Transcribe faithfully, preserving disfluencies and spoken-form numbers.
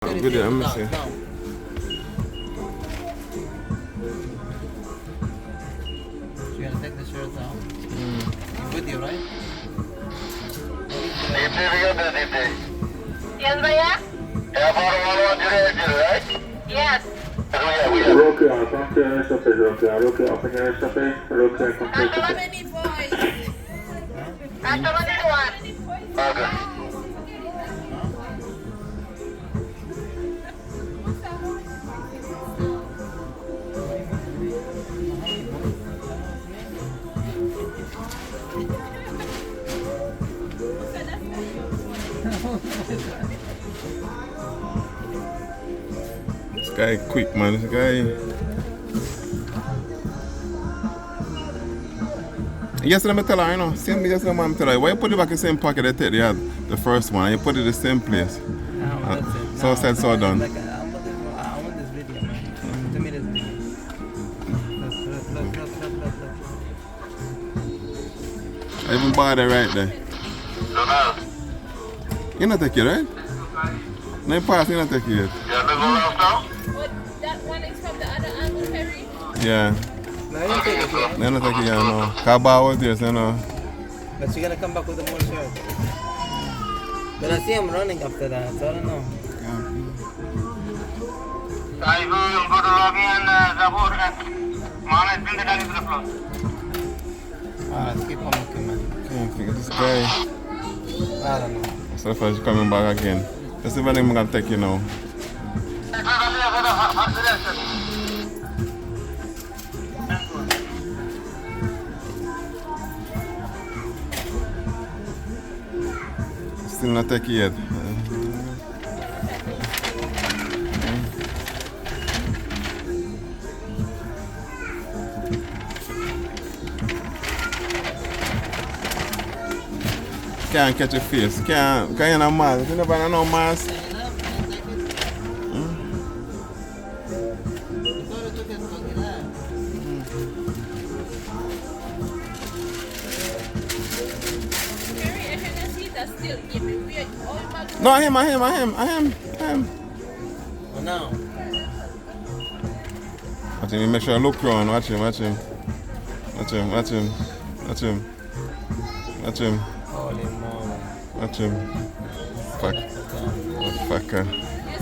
Video, let me see. You're gonna take the shirt out. Mm. You with you, right? Yes, भैया। Yes. Rokia, come to your shopping. Rokia, Rokia, open your shopping. Rokia, come to your shopping. Customer need one. This guy quick, man. This guy. Yesterday, mi tell her, you know, same yesterday, mi tell her, why you put it back in the same pocket that take the, the first one, and you put it the same place? So said, so done. Look, I'm looking for, I want this video, man. To me, this video. Look, look, look, look, look, look, look. I even bought it right there. Donald. You not take it, right? No, you pass, you not take it yet. You have to go last now? But that one is from the other angle, Perry. Yeah. No, you take it, yeah. They not take it, yeah, no. Kaba was there, so no. But you gotta come back with the more shirt. But I see him running after that, so I don't know. Sa yo, yon bòtò lòbyen, euh, zabò, euh, Mohamed bin Degani sou flò. Ah, let's keep on looking, man. Can't figure this guy. I don't know. So far, she coming back again. Let's see if I'm gonna take you now. Still not take it yet. Can't catch a face. Can't, can't in a mask. You never know mask. Hmm? No, a him, a him, a him, a him, a him. Watch him, he make sure I look round. Watch him, watch him. Watch him, watch him, watch him. Watch him. Holy moly. Watch him. Fuck. Fucker.